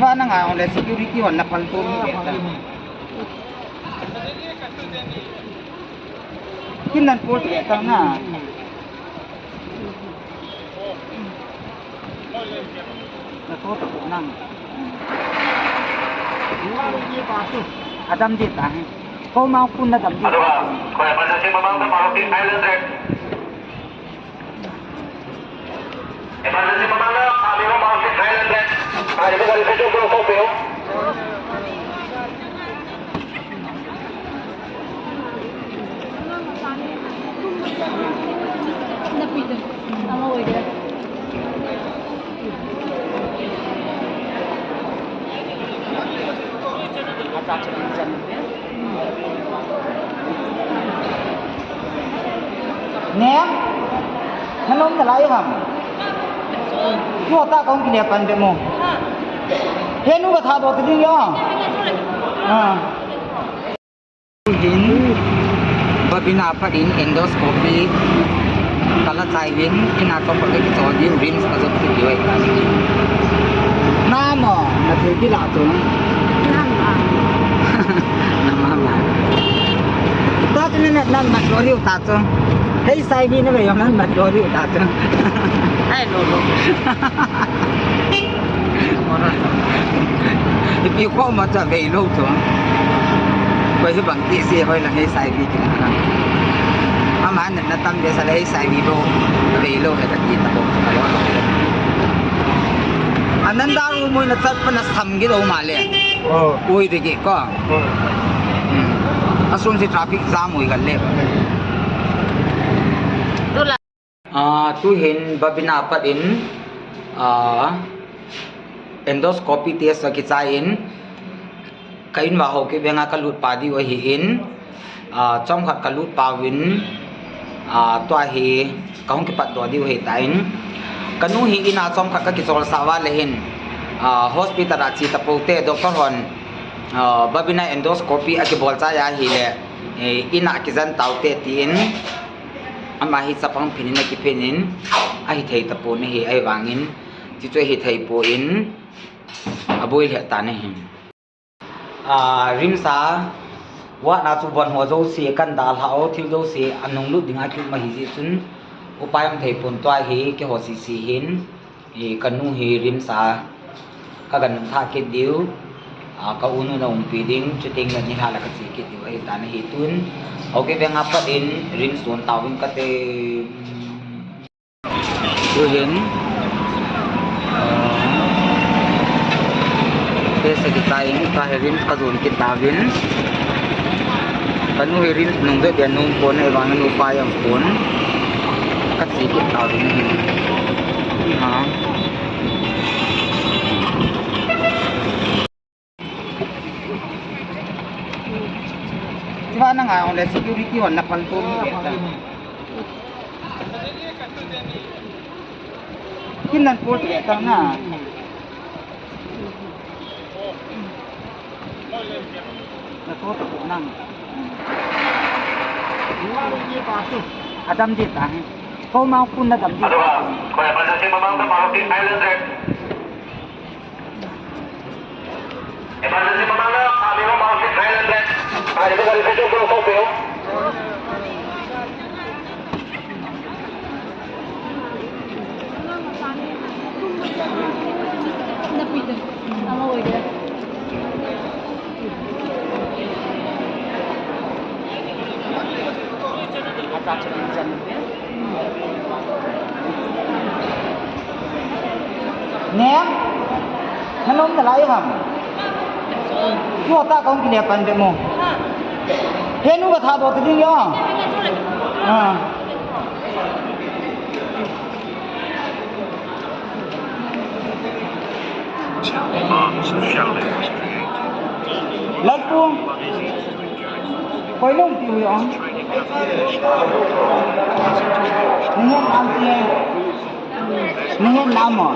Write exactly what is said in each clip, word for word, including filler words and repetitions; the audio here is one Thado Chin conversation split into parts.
Ba na nga le security hon na phal to ni ta. Kin nan po te ta na. Na to ta ko nang. Adam di ta. Ko ma kun na dam di. Emergency mamang na Maruti Highlander. Neng, nanom nalai ham? Tua ta kong kile pan be mo. Henu ka tha do ti ding ya. Ah. Hin, Babina pat in endoscopy kala chai hin, ina to pat ki to di RIMS ka jot ki di wai. Na mo, na thil ki la tu. Na ma ma. Ta tu na na na ma lo ri ta tu. Hei sai vi na ve yo na ma lo ri ta tu. Ai lo lo. Ipi kho ma cha vei lo chu. Koi hi bang ti si hoi la H I V ti na. Ama na na tam de sa la H I V lo. Vei lo he ka ti ta ko. Ananda ru mo na chat pa na sam gi lo ma le. Oh. Ui de gi ko. Oh. Hmm. Asung si traffic jam ui gal le. Ah, tu hin Babina pat in, ah, endoscopy test a kichai in, ka in va ho ki venga ka lut pa diu ahi in, ah, chomkhat ka lut pa vin, ah, tua hi ka hung kipat do diu ahi ta in. Ka nu hi ina chomkhat ka kichol sa va le hin, ah, hospital a chi ta po te doctor hon, ah, Babina endoscopy a kibol chai ahi le, eh, ina kijan tau te ti in, Ama hi chapang phin in a kiphin in, ahi thei ta po na hi, ahi vang in, ti chu ahi thei po in, a boi le ta na hi. A, RIMS a, ward na chu von ho jouse, kan dalha o, thil jouse, a nung lut ding a ki ma hi ji chun, upai um thei pon tua hi, ki ho si si hin, I, ka nu hi RIMS a ka gan thah kit diu, a, ka u nu na umpi ding, chuteng le ni lha la ka chi kit diu ahi ta na hi tun. Okay, venga pat in RIMS don tau vin ka te. Tu hin, a, te sa ki ta in, ka hi RIMS ka don kit ta vin. Ka nu hi RIMS nung ve bia nung pon, ahi vang nu pa yang pon. Ka chi kit ta vin hin. Ha. Tua na nga le security hon na phal to ni ta. Kin nan po te ta na. Na to ta ko nang. Adam di ta. Ko ma kun na dam di. Emergency mamang na Maruti Highlander. Neng, nanom nalai ham? Tua ta kong kile pan be mo. Henu ka tha do ti ding ya. Ah. Lalpu. Koi lom pi hui ong. Ni hon am ti. Ni hon nam mo.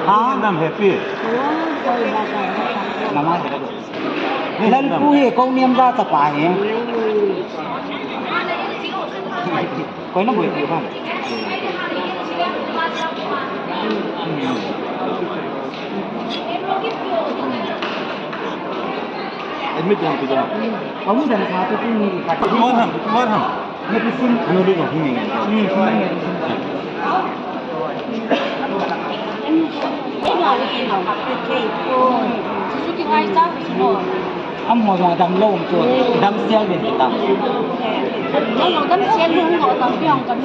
Ha? Nam happy. Nama happy. Lalpu hi ko niam ja chapa hi. Koi na boi pi ba. Admit lang tu jana. Kamu dan satu tu ni. Tumor ham, tumor ham. Medicine. Anu dulu ni. Hmm, tumor medicine. Suzuki ngai cha. Amho jong damlou chu, damsel uvin ti ta. Nang jong damsel lou, nang jong dampi hong kan.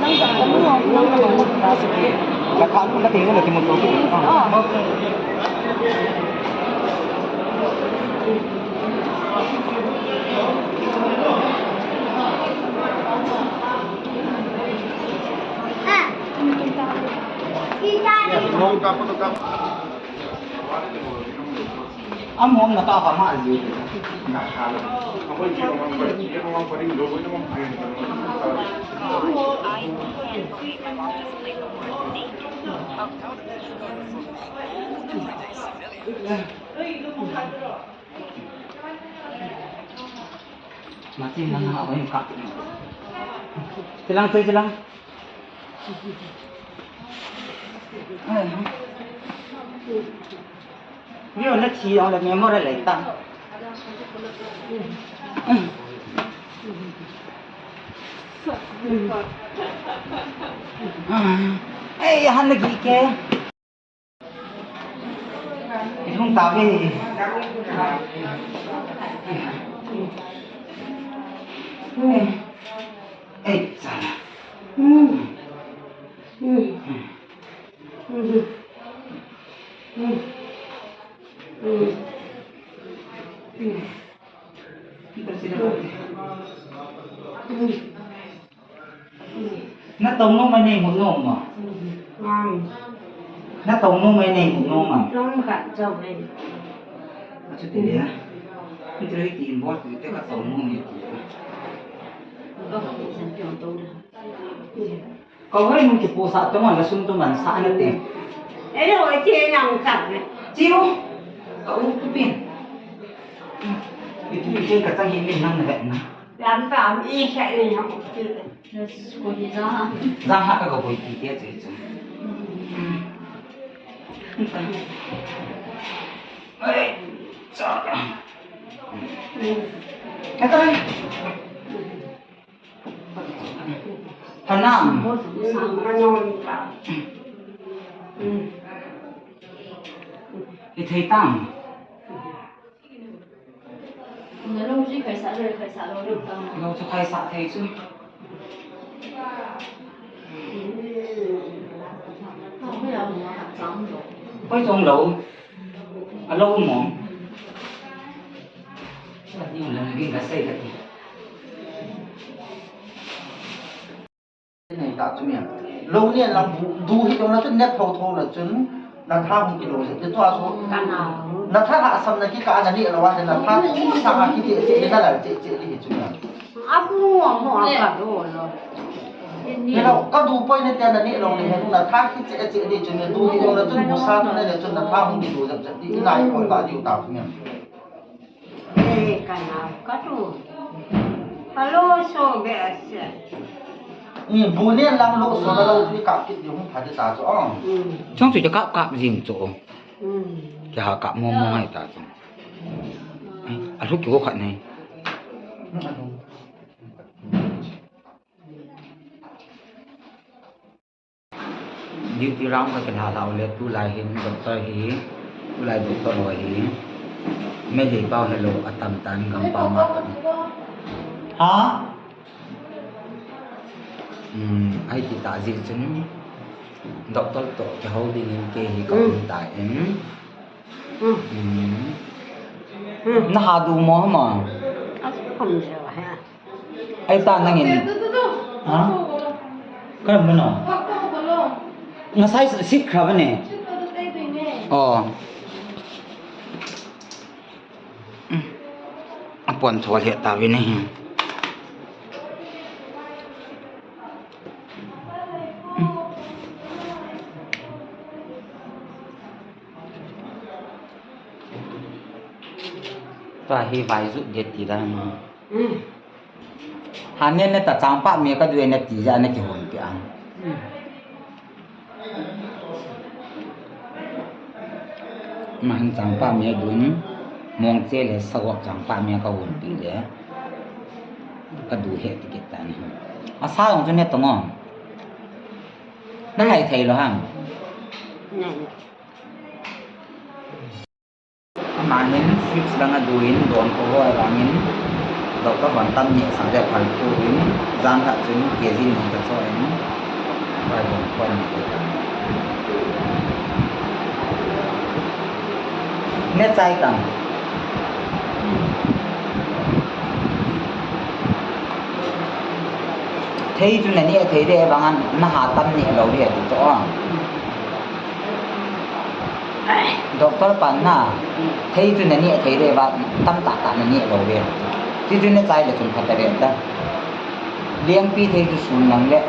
Nang jong damlou, nang jong damlou. Ka tha lu ka ti lu ki mu to ki. Oh, okay. Amhom na ka pa ma ji. Mati na na awai ka. Chilang tu chilang. Ni na chi awai memory lai ta. Ei, han lagi ke. Ilung tabi. Ei, sana. Na tong nu mai nei mu nu ma. Ngai. Na tong nu mai nei mu nu ma. Tong khat chau nei. Achu ti le. Ni ti le ti in bol ti te ka tong nu ni ti. Ka hoi nu ki pu sa tong la sum tu man sa na te. E lo e ti nang chak ne. Chiu. Ka u tu pin. Itu ke ka chang hi min nang na vet na. Lam ta am i sa ni nang u ti. Yes, ko hi za. Za ha ka ko koi ti te che che. Ai, cha. Ka ta. Hanam. I thei tam. Na lo ji khai sa le khai sa lo lo ta. Lo chu khai sa thei chu. Hoi jong lo. A lo mo. Sa ni la na ging ka sai ka ti. Nei ta chu mi. Lo ni lang bu, du hi jong na chun net tho tho na chun na tha hung kilo se. Te tua chu. Ka na. Na tha ha sam na ki ka na ni lo wa na tha. Sa ha ki che che na la che che ni chu na. A bu mo mo a ka do lo. Ni lo ka du poi ne te na ni lo ni he na tha ki che che ni chu ni du hi jong na chun bu sa tu ne le chun na tha hung kilo se. Ni na i ko ka diu ta chu mi. Eh, ka nao, ka tu. Ka lo so be a sia. Ni bu ne lang lo so na lo tu ka kit di hung pha di ta chu, oh. Mm. Chong chu ka ka jing chu. Mm. Ki ha ka mo mo ngai ta chu. Ai, a lu ki wo khat nei. Duty round ka kilha lhau le tulai hin doctor hi, tulai doctor ho hi, Meitei pau helou atam tan gampam a. Ha? Um, ai ti ta jeh chun doctor toh kihou ding in kei hi ka um ta in. Um. Na ha du mo ma? A su kham jo ha. Ai ta nangin. Ha? Karam mo no? Ngasai sit khra bane. Oh. Apon thol he ta vin hi. Ta hi vai ju de ti da ma. Hanen ne ta chang pa mi ka du ne ti ja ne ki hon pi an. Mahin changpa mi adun, mong che le sagop changpa mi kahon pi le. Kadu he ti kit tan. Asa jong chu ne tong o. Na hai thei lou ham. Amahin six lang aduin, don ko ho avangin, doctor hon tam ni sang le phal ko in, jan khat chun K G ni ka cho in, vai don ko ni ko. Ne chai tang. Thei chu na ni thei de vangan na ha tam ni lo de ti cho. Doctor pan na, thei chu na ni thei de va, tam ta ta na ni lo ve. Ti chu ne chai le chun pha ta ve ta. Liang pi thei chu sun lang le.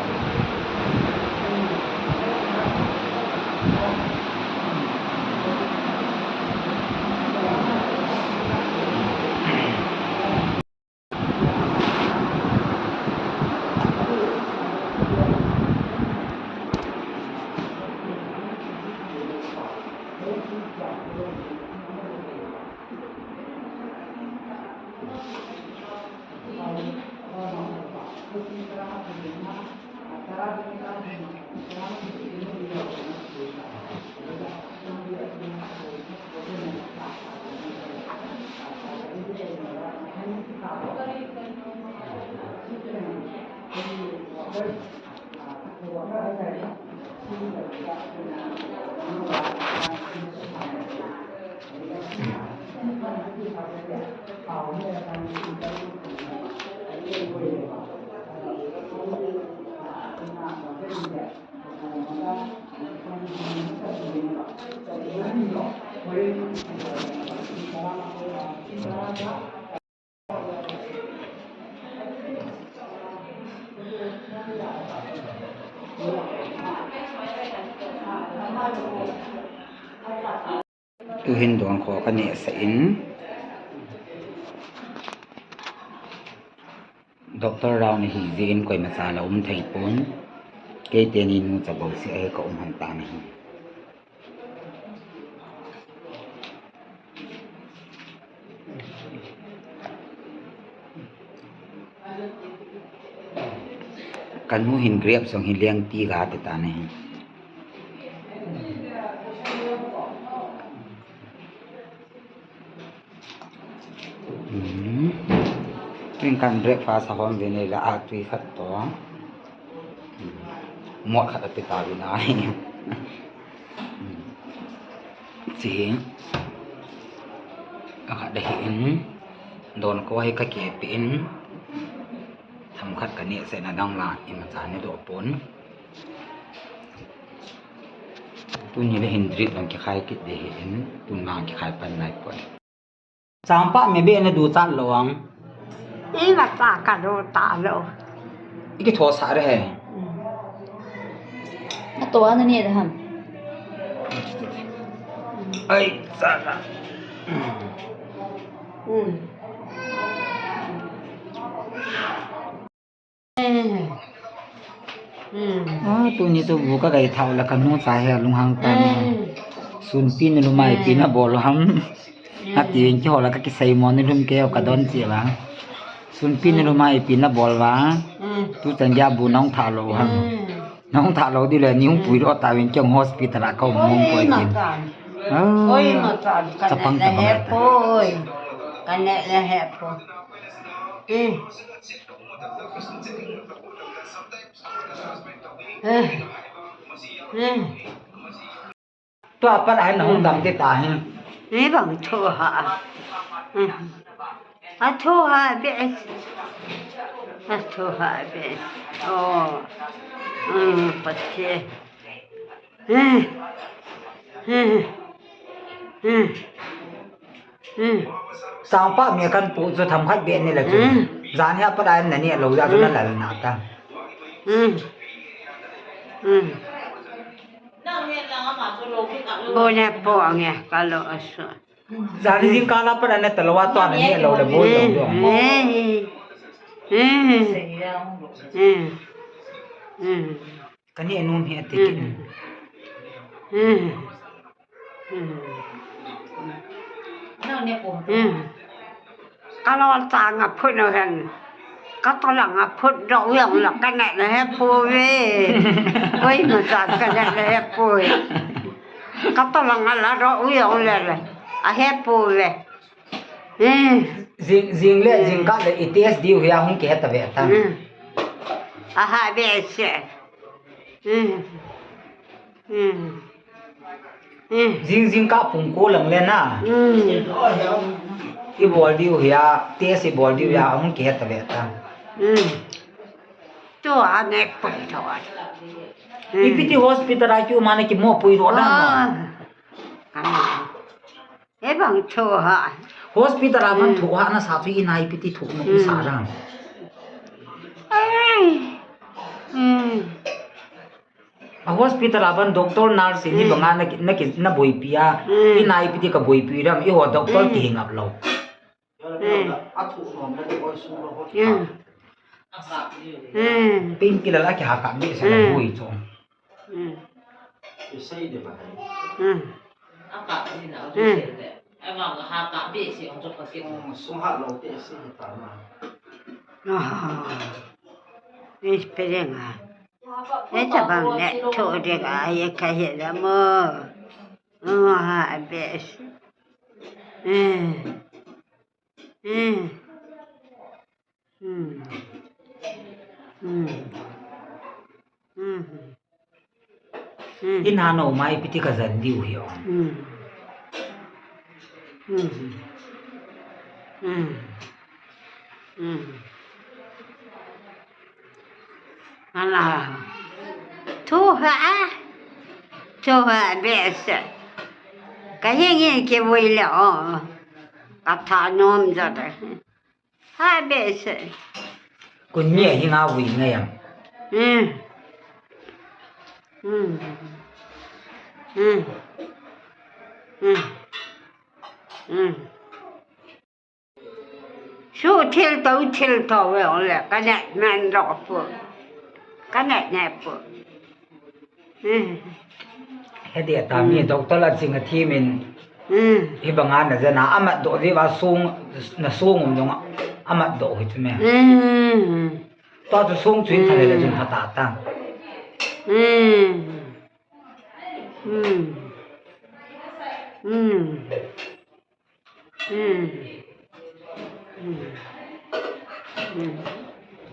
Tuhin don ko ka neh sah in. Doctor round ahi jeh in koima cha la um thei pon. Kei teni nu cha bou seh a hi ka um han tan ahi. Ka nu hin grape jong hi leng ti ga ti tan ahi. Hmm. Tun kan breakfast a hom ve nei la a tui khat to. Hmm. Mot khat a pe ta ve nai. Hmm. Chi hi. Ka khat da hi in. Don ko hi ka ke pi in. Themkhat ka neh sah na dang la in ma cha ni doh pon. Tuni le hin drip lang kikhai kit de hi in, tun lang kikhai pan nai pon. Changpa mi be na du chat lou ang. I ma cha ka du ta lou. I kitho sah re he. Na to ana ni da ham. Ai, cha na. Hmm. Hmm. Hmm. Ah, tuni chu bu ka gai thau la ka nu cha hi alunghang ta ni. Hmm. Sunpi na lum a ipi na bol ham. Hmm. Ati in kihol a ka kisei mo ni lum kei o ka don chi la. Sunpi na lum a ipi na bol va. Hmm. Tu chan gei a bu nong tha lou ham. Hmm. Nong tha lou di le ni hung pui lo ta vin kei hospital a ka um mong ko itin. Oi, ma tan. Ah. Oi, ma tan. Ka chapang neh le ta he bang ta. Poi. Ka neh le he po. Hmm. Eh. Eh. Tua pat a hin hung dam te ta hin. Ni bang thu ha. Eh. A thu ha be. A thu ha be. Oh. Hmm, Pathen. Eh. Eh. Eh. Hmm. Changpa mi kan pu chu themkhat be ni la chu. Hmm. Jan hi a pat a na ni lou ja chu na lal na ta. Hmm. Hmm. Bo ne po ange ka lo aso. Jan hi jingkah a pat a na ta lou a tua na ni lou le bo lou. Hmm. Hmm. Hmm. Hmm. Ka neh nom hi ati kit. Hmm. Hmm. Hmm. Hmm. Ka lo tang a phut no hen. Ka to lang a phut doh jong le ka neh na he poi ve. Koima cha ka neh na he poi. Ka to lang a la doh jong le le. A he poi ve. Hmm. Jing, jing le, jingkah le, i test diu hi a hung kihet ta ve ta. Hmm. A ha behseh. Hmm. Hmm. Hmm. Jing, jingkah pung ko lang le na. Hmm. I bol diu hi a, test i bol diu hi a, hung kihet ta ve ta. Hmm. Tua ne poi tho. Hmm. Ipi ti hospital a kiu ma na kimo pui ro da no. Ah. Kamo. Ebang thoh ha. Hospital a ban thoh ha na sa chu i nai ipi ti thoh nom sa rang. Ai. Hmm. A hospital a ban doctor nurse ni banga na ki, na ki, na boipi a. Hmm. I nai ipi ti ka boipi ram i ho doctor ti hing ap lo. Hmm. Hmm. Hmm. Painkiller a kiha kap behseh la boi chu. Hmm. Hmm. Hmm. Ah. Espere nga. Esa bang le tho de ga ye ka he la mo. Ah, behseh. Hmm. Hmm. Hmm. Hmm. Hmm. Hmm. In a no mai ipi ti ka jan diu hi o. Hmm. Hmm. Hmm. Hmm. Ala. Thoh ha. Thoh ha behseh. Ka hing hing kivui le o. Ka thanom ja de. Ha behseh. Kun mi a hing a vui ngai am. Hmm. Hmm. Hmm. Hmm. Hmm. Su thil to thil to ve o le ka neh man lo pu. Ka neh neh pu. Hmm. He dia ta mi doctor la ching a thi min. Hmm. Hi banga na jana amat doh di va sung na sung um dong amat doh hi chu me. Hmm. Tua chu sung chu in thale le chun pha ta ta. Hmm. Hmm. Hmm. Hmm. Hmm. Hmm.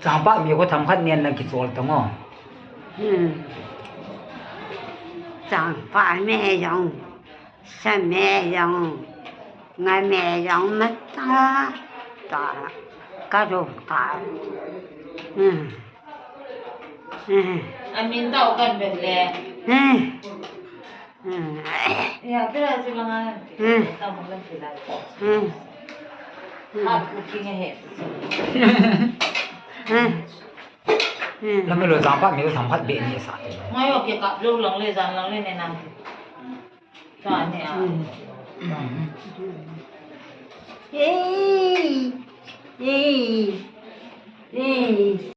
Changpah mi ko themkhat nen na kichol tang o. Hmm. Changpah me jong, sa me jong, nga me jong mata ta ka ro ta. Hmm. Hmm. Amin tau kan bet le. Hmm. Hmm. Ya, tira si manga. Hmm. Tau kan tira. Hmm. Hmm. Hap cooking he. Hmm. Hmm. Lam lo jang pa mi lo jang phat be ni sa. Ngai yo ke kap lo lang le jan lang le ne nang. Sa ne a. Hmm. Hmm. Hey. Hey. Hey.